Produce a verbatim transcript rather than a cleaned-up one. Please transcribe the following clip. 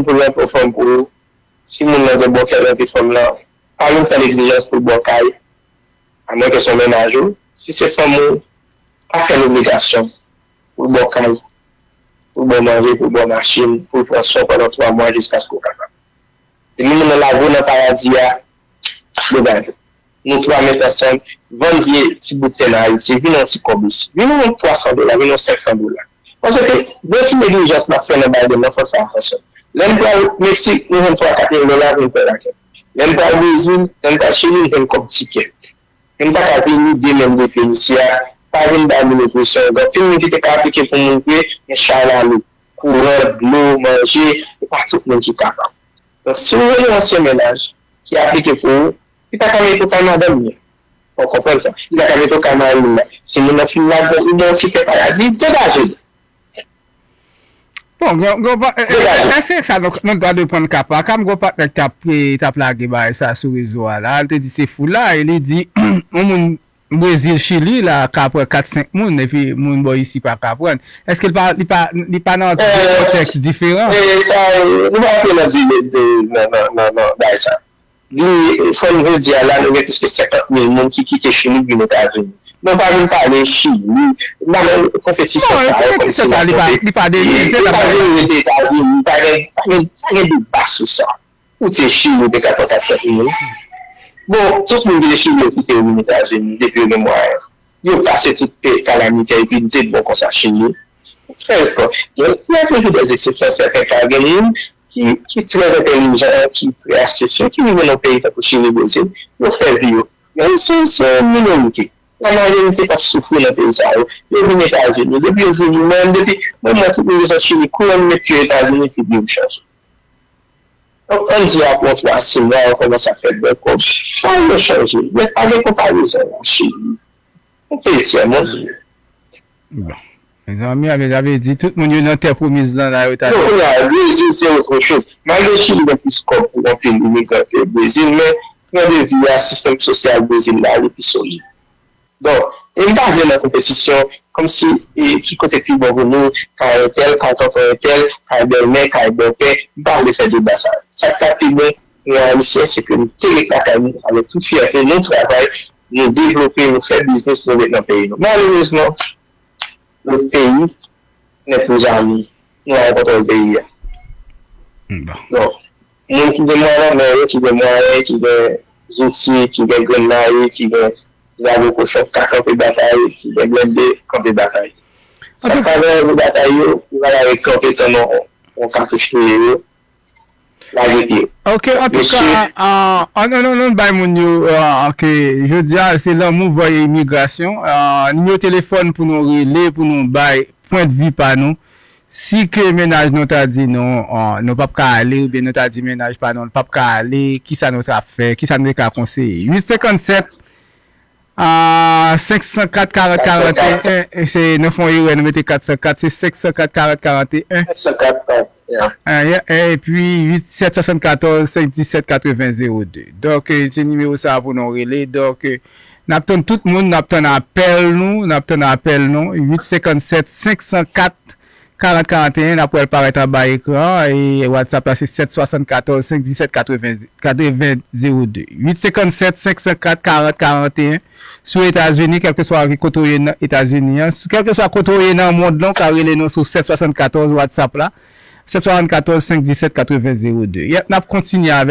pou l rantre yon fanm pou ou. Si moun nan gen bon kè l rantre fanm nan, pa vin fè l egzijans pou l ba w kay, amwenke se yon mennaj ou. Si se fanm ou, pa fè l obligasyon pou l ba w kay, pou l ba w manje, pou l ba w machin, pou l pran swen w pandan twa mwa jiskaske w kapab. Depi moun nan lage w nan paradi a, degaje w. Nou twa met ansanm, vann vye ti bout tè nan Ayiti, vin yon ti kòb isi. Vin yon twa san dola, vin yon senk san dola. Paske gen ti neglijans n ap fè nan bagay nan fòs a fòs. Lè n pral Meksik, nou jwenn twa kat mil dola pou n fè lakè. Lè n pral Brezil, lè n pral Chili, nou jwenn kòb tikè. Men m pa ka vini demen m depi isi a, pa vin bay moun enpresyon. Gen anpil moun ki te ka aplike pou moun vre, men chay lale, kouran, dlo, manje, e pa tout moun ki kapab. Donk, si w gen yon ansyen mennaj ki aplike pou ou, li pa ka mete w kay madanm li. Ou konprann sa? Li pa ka mete w kay mari l la. Si moun nan fin lage w, li ba w tikè paradi, degaje l. Bon, gen, gen, bon, e, e, èske sa nou, nou dwa de pran ka pa ka? M gen yon patnè k t ap, e, t ap lage bagay sa sou rezo a la. Li te di se fou la, e li di, yon moun Brezil, Chili la, ka pran kat, senk moun, epi moun bò isi pa ka pran. Èske li pa, li pa, li pa nan de kontèks diferan? E, sa, e, nou pa antre nan di, de, nan, nan, nan, nan bagay sa. Li, fò n jodi a la, nou gen plis ke senkant mil moun ki kite Chili vin Etazini. Nou pa vin pale Chili, nan men konpetisyon sa yo, kòmsi n ap konpe. Etazini rete Etazini, pa gen, pa gen, pa gen deba sou sa. Ou te Chili, ou te ka pran kat, senk mil. Bon, tout moun ki te Chili yo kite yo vin Etazini, depi yo gen mwayen. Yo pase tout kalamite, epi de bon konsa Chili. Trèz kò. Bon, il y a toujours des exceptions, sèten ka gen moun ki, ki trè entèlijan, ki trè astye, ki rive nan peyi tankou Chili, Brezil, yo fè vi yo. Men se, se yon minorite. Lamayorite k ap soufri nan peyi sa yo. Yo vin Etazini. Depi yo vini, menm depi, mwen, mwen, tout moun ki sot Chili, kou yo met pye Etazini, figi yo chanje. Donk, ann di apre yon twa, sis mwa, yo kòmanse ap fè bèl kòb. Fò yo chanje. Men pa gen konparezon la, Chili. Yon peyi tyè mond. Bon. Mezanmi, sa vle di, tout moun yo nan tè pwomiz lan la, yo ta. Non, kounye a, Brezil, se otre choz. Malgre Chili gen plis kòb pou anpil imigran ke Brezil, men, tren de vi a, sistèm sosyal Brezil la, li pi solid. Donk, e m pa vle nan konpetisyon, kòmsi, e, ki kote pi bon pou nou, kay entèl, kay tonton entèl, kay bèlmè, kay bèpè, m pa vle fè deba sa. Sa k ta pi bon pou yon Ayisyen, se ke nou te ret lakay nou, avèk tout fyète, nou travay, nou devlope, nou fè biznis, nou ret nan peyi nou. Malerezman, lòt peyi, nèg pou zam, nou al kontwòl peyi a. Bon. Donk, moun ki gen mwayen nan men yo, ki gen mwayen, ki gen zouti, ki gen grenn mayi, ki gen zago kochon, ka kanpe batay, ki gen blende, kanpe batay. Sa pa gen anvi batay yo, yo pral ret kanpe tann yon, yon katouch touye yo, lage pye yo. Ok, antouka, ah, an, an, an, ann bay moun yo, ah, ke jodi a, se Lanmou Voye Imigrasyon. Ah, nimewo telefòn pou nou rele, pou nou bay pwendvi pa nou. Si ke mennaj nou ta di nou, ah, nou p ap ka ale, oubyen nou ta di mennaj pa nou, l p ap ka ale, kisa nou t ap fè, kisa nou te ka konseye? Uit senkannsèt, ah, senk san kat, karant, karant e en, e se, nou fè yon erè, nou mete kat san kat, se senk san kat, karant, karant e en. Senk san kat, karant, ya. Ah, ya, epi uit sèt swasannkatòz, senk disèt, katreven zewo de. Donk, eh, se nimewo sa a pou nou rele. Donk, eh, n ap tann tout moun, n ap tann apèl nou, n ap tann apèl nou. Uit senkannsèt, senk san kat, karant, karant e en, n ap wè l parèt anba ekran an, e WhatsApp la se sèt swasannkatòz, senk disèt, katreven, katreven zewo de. Uit senkannsèt, senk san kat, karant, karant e en. Si w Etazini, kèlkeswa kote w ye nan Etazini an, kèlkeswa kote w ye nan mond lan, w ka rele nou sou sèt swasannkatòz WhatsApp la, sèt swasannkatòz, senk disèt, katreven zewo de. Yèp, n ap kontinye avèk